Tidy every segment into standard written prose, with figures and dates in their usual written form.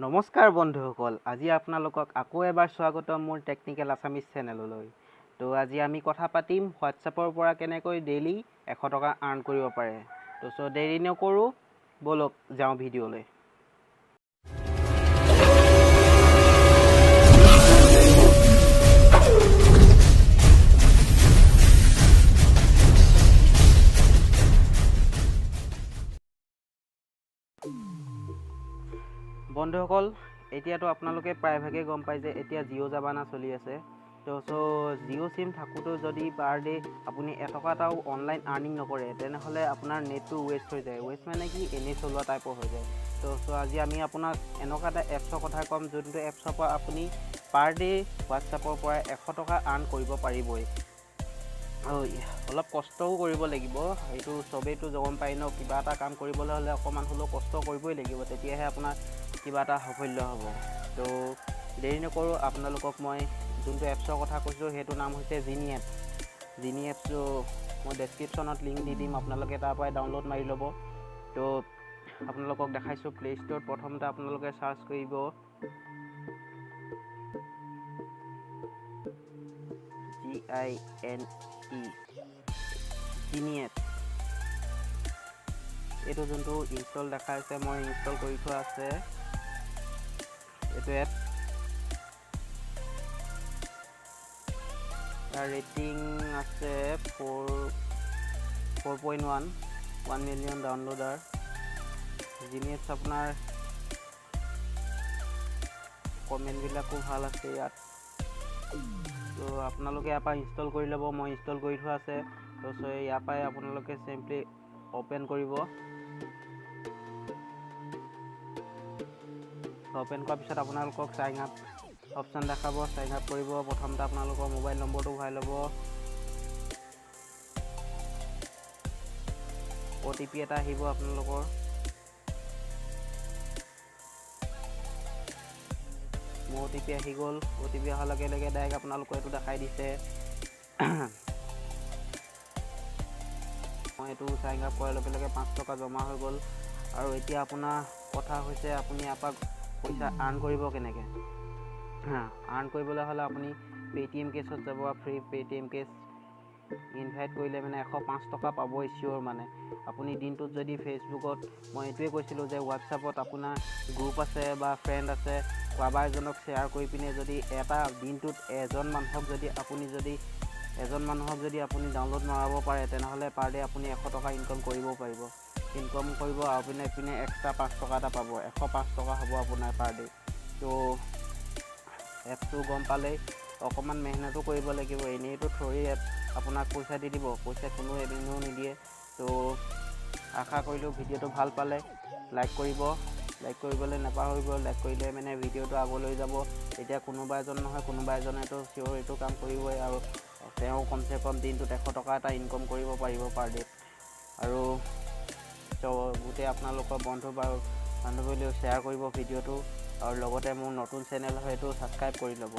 নমস্কাৰ বন্ধুসকল, আজি আপোনালোকক আকৌ এবাৰ স্বাগতম মোৰ টেকনিকেল আছামিজ চেনেললৈ। তো আজি আমি কথা পাতিম হোৱাটছএপৰ পৰা কেনেকৈ ডেইলি 100 টকা আৰ্ণ কৰিব পাৰে। তো চ' দেৰি নকৰোঁ, ব'লক যাওঁ ভিডিঅ'লৈ। বন্ধুসকল, এতিয়াতো আপোনালোকে প্ৰায়ভাগেই গম পায় যে এতিয়া জিঅ' জামানা চলি আছে। তো চ' জিঅ' চিম থাকোঁতেও যদি পাৰ ডে' আপুনি এটকা এটাও অনলাইন আৰ্নিং নকৰে, তেনেহ'লে আপোনাৰ নেটটো ৱেষ্ট হৈ যায়। ৱেষ্ট মানে কি, এনেই চলোৱা টাইপৰ হৈ যায়। তো চ' আজি আমি আপোনাক এনেকুৱা এটা এপছৰ কথা ক'ম, যোনটো এপছৰ পৰা আপুনি পাৰ ডে' হোৱাটছএপৰ পৰা 100 টকা আৰ্ণ কৰিব পাৰিবই। আৰু অলপ কষ্টও কৰিব লাগিব, সেইটো চবেইতো গম পায় ন। কিবা এটা কাম কৰিবলৈ হ'লে অকণমান হ'লেও কষ্ট কৰিবই লাগিব, তেতিয়াহে আপোনাৰ কিবা এটা সাফল্য হ'ব। তো দেৰি নকৰোঁ, আপোনালোকক মই যোনটো এপছৰ কথা কৈছোঁ, সেইটো নাম হৈছে জিনি এপছ। জিনি এপছটো মই ডেছক্ৰিপশ্যনত লিংক দি দিম, আপোনালোকে তাৰ পৰাই ডাউনলোড মাৰি ল'ব। তো আপোনালোকক দেখাইছোঁ, প্লে' ষ্ট'ৰত প্ৰথমতে আপোনালোকে চাৰ্চ কৰিব জিআইএনই, জিনি এপছ। এইটো যোনটো ইনষ্টল দেখাইছে, মই ইনষ্টল কৰি থোৱা আছে এইটো এপ। ইয়াৰ ৰেটিং আছে 4.1, 1 মিলিয়ন ডাউনলোডাৰ। জিনি এপছ আপোনাৰ কমেণ্টবিলাকো ভাল আছে ইয়াত। তো আপোনালোকে ইয়াৰ পৰা ইনষ্টল কৰি ল'ব, মই ইনষ্টল কৰি থোৱা আছে। তো চ' ইয়াৰ পৰাই আপোনালোকে চিম্পলি অ'পেন কৰিব। অ'পেন কৰাৰ পিছত আপোনালোকক চাইন আপ অপশ্যন দেখাব, চাইন আপ কৰিব। প্ৰথমতে আপোনালোকৰ মোবাইল নম্বৰটো ভৰাই ল'ব, অ'টিপি এটা আহিব আপোনালোকৰ। মোৰ অ'টিপি আহি গ'ল। অ'টিপি অহাৰ লগে লগে ডাইৰেক্ট আপোনালোকৰ এইটো দেখাই দিছে। মই এইটো চাইন আপ কৰাৰ লগে লগে 5 টকা জমা হৈ গ'ল। আৰু এতিয়া আপোনাৰ কথা হৈছে, আপুনি ইয়াৰ পৰা পইচা আৰ্ণ কৰিব কেনেকৈ? আৰ্ণ কৰিবলৈ হ'লে আপুনি পে'টিএম কেছত যাব। ফ্ৰী পে'টিএম কেছ ইনভাইট কৰিলে মানে 105 টকা পাবই চিয়'ৰ। মানে আপুনি দিনটোত যদি ফেচবুকত, মই এইটোৱে কৈছিলোঁ যে হোৱাটছআপত আপোনাৰ গ্ৰুপ আছে বা ফ্ৰেণ্ড আছে, কাৰোবাৰ এজনক শ্বেয়াৰ কৰি পিনে যদি এটা দিনটোত এজন মানুহক যদি আপুনি ডাউনলোড মৰাব পাৰে, তেনেহ'লে পাৰ ডে' আপুনি 100 টকা ইনকম কৰিব পাৰিব। ইনকম কৰিব আৰু পিনে এক্সট্ৰা 5 টকা এটা পাব, 105 টকা হ'ব আপোনাৰ পাৰ ডে'। তো এপটো গম পালেই, অকণমান মেহনতো কৰিব লাগিব। এনেইতো থৰি এপ আপোনাক পইচা দি দিব, পইচা কোনো এনেও নিদিয়ে। তো আশা কৰিলোঁ ভিডিঅ'টো ভাল পালে লাইক কৰিব, লাইক কৰিবলৈ নাপাহৰিব। লাইক কৰিলে মানে ভিডিঅ'টো আগলৈ যাব। তেতিয়া কোনোবা এজন নহয় কোনোবা এজনেতো চিয়'ৰ এইটো কাম কৰিবই আৰু তেওঁ কমচে কম দিনটোত 100 টকা এটা ইনকম কৰিব পাৰিব পাৰ ডে'। আৰু গোটেই আপোনালোকৰ বন্ধু বা বান্ধৱীলৈও শ্বেয়াৰ কৰিব ভিডিঅ'টো আৰু লগতে মোৰ নতুন চেনেল হয়, এইটো ছাবস্ক্ৰাইব কৰি ল'ব।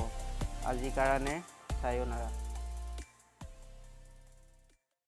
আজিৰ কাৰণে চায়োনাৰা।